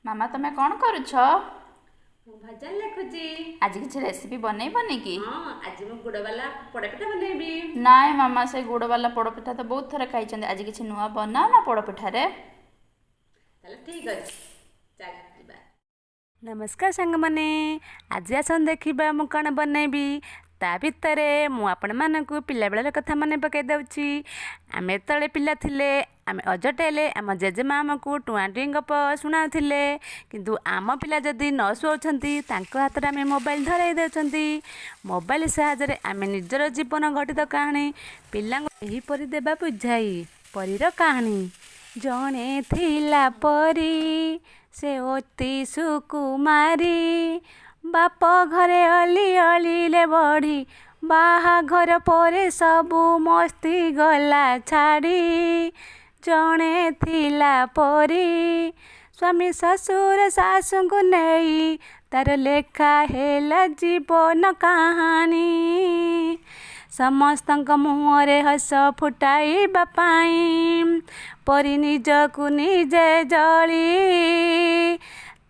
ମାମା, ତମେ କ'ଣ କରୁଛ? ମୁଁ ଭଜନ ଲେଖୁଛି। ଆଜି କିଛି ରେସିପି ବନେଇବନି କି? ହଁ, ଆଜି ମୁଁ ଗୁଡ଼ବାଲା ପୋଡ଼ପିଠା ବନେଇବି। ନାଇଁ ମାମା, ସେ ଗୁଡ଼ବାଲା ପୋଡ଼ପିଠା ତ ବହୁତ ଥର ଖାଇଛନ୍ତି। ଆଜି କିଛି ନୂଆ ବନାଅ ନା ପୋଡ଼ପିଠାରେ। ତାହେଲେ ଠିକ୍ ଅଛି, ଚାଲ ଯିବା। ନମସ୍କାର ସାଙ୍ଗମାନେ, ଆଜି ଆସନ୍ତୁ ଦେଖିବା ମୁଁ କ'ଣ ବନେଇବି। ତା ଭିତରେ ମୁଁ ଆପଣମାନଙ୍କୁ ପିଲାବେଳର କଥା ମନେ ପକାଇ ଦେଉଛି। ଆମେ ଯେତେବେଳେ ପିଲା ଥିଲେ, ଆମେ ଅଜଟେ ହେଲେ ଆମ ଜେଜେମା ଆମକୁ ଟୁଆଁ ଟୁଇଁ ଗପ ଶୁଣାଉଥିଲେ। କିନ୍ତୁ ଆମ ପିଲା ଯଦି ନ ଶୁଆଉଛନ୍ତି, ତାଙ୍କ ହାତରେ ଆମେ ମୋବାଇଲ ଧରାଇ ଦେଉଛନ୍ତି। ମୋବାଇଲ ସାହାଯ୍ୟରେ ଆମେ ନିଜର ଜୀବନ ଘଟିତ କାହାଣୀ ପିଲାଙ୍କୁ ଏହିପରି ଦେବା ବୁଝାଇ। ପରୀର କାହାଣୀ। ଜଣେ ଥିଲା ପରୀ, ସେ ଅତି ସୁକୁମାରୀ। ବାପ ଘରେ ଅଲି ଅଳିରେ ବଢ଼ି, ବାହାଘର ପରେ ସବୁ ମସ୍ତି ଗଲା ଛାଡ଼ି। ଜଣେ ଥିଲା ପରୀ, ସ୍ୱାମୀ ଶ୍ୱଶୁର ଶାଶୁଙ୍କୁ ନେଇ ତାର ଲେଖା ହେଲା ଜୀବନ କାହାଣୀ। ସମସ୍ତଙ୍କ ମୁହଁରେ ହସ ଫୁଟାଇବା ପାଇଁ ପରୀ ନିଜକୁ ନିଜେ ଜଳି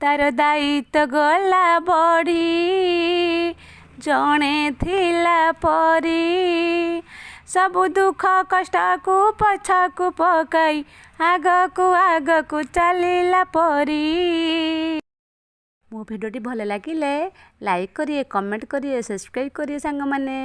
ତାର ଦାୟିତ୍ୱ ଗଲା ବଢ଼ି। ଜଣେ ଥିଲା ପରୀ, ସବୁ ଦୁଃଖ କଷ୍ଟକୁ ପଛକୁ ପକାଇ ଆଗକୁ ଆଗକୁ ଚାଲିଲା ପରୀ। ମୋ ଭିଡ଼ିଓଟି ଭଲ ଲାଗିଲେ ଲାଇକ୍ କରିବେ, କମେଣ୍ଟ କରିବେ, ସବସ୍କ୍ରାଇବ୍ କରିବେ ସାଙ୍ଗମାନେ।